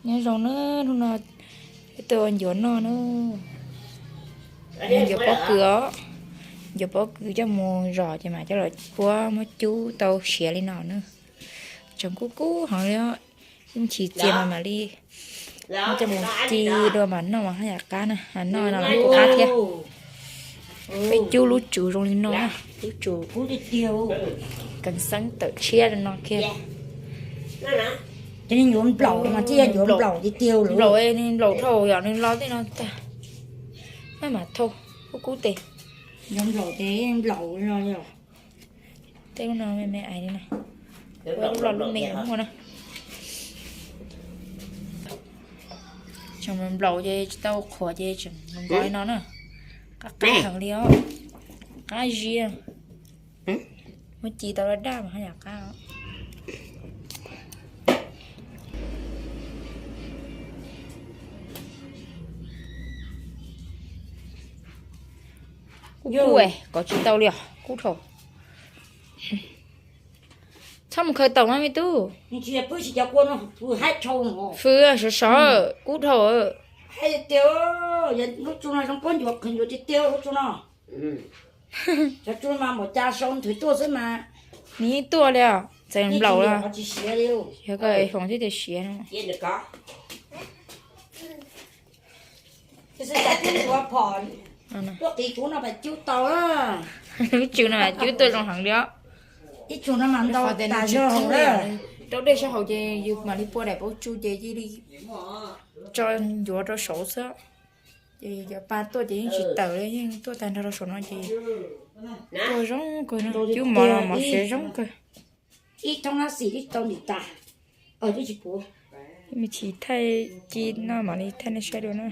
Nyob zoo na, hnub no peb tuaj ua ncuav noj na. Ncuav pob kws os, ncuav pob kws coj mus zom ces mam coj los kuab muab cub tau siav li no na. Tseem kub kub heev li os, ib chim txias mas mam li muab coj mus ci dua mas noj mas haj yam qab na, noj no los kuj qab thiab. Peb cub lub tsum zoo li no na, lub tsum kub tiag tiag, keev xeeb tawm tshiab li no kiag. Cov ncuav nplaum mas thiaj ncuav nplaum tiag tiag, nplaum, nplaum dhau yom, nws los tej no tag, maj mam thau, kub kub tes. Ncuav nplaum ces nplaum no yog. Tej lub no me me ais li na, lub loj lub me muaj na. Tseem nplaum ces tsis tau qhuav ces tseem nkaus li no na. Qab qab heev li os, qab ziab. Muab ci tau daj daj mas haj yam qab. Kub kub, kov tsis tau li os, kub dhau. Txhob mus khaws taum mas me tub. Fwv sov sov, kub dhau. Lub tsu no zoo pob ncuav, khaws ncuav tiag tiag lub tsu no. Cov tsu mas npaum cas sau nthwv tuaj xwb mas. Nws yeej tuaj li os, txawm nplaum los tsis siav li. Yog koj foom thiab tias siav no. Lub tsum no mas cub tuaj zoo heev li os. Ib tsum no mas ntau tas zog hauv lawm. Rau dej sab hauv ces yus mam li pua daim paub tsu ces cia li tso ncuav rau saud xwb. Ces cov pa tuaj ces yeej tsis tawm li, yeej tuaj tag nrho rau saum no ces tuaj zoo kawg no, cub mov los mov siav zoo kawg. Ib thoob nab xis twb tau ntim tas, twb tsis puv. Me chim thaij ci no mam li thaij nej saib dua na.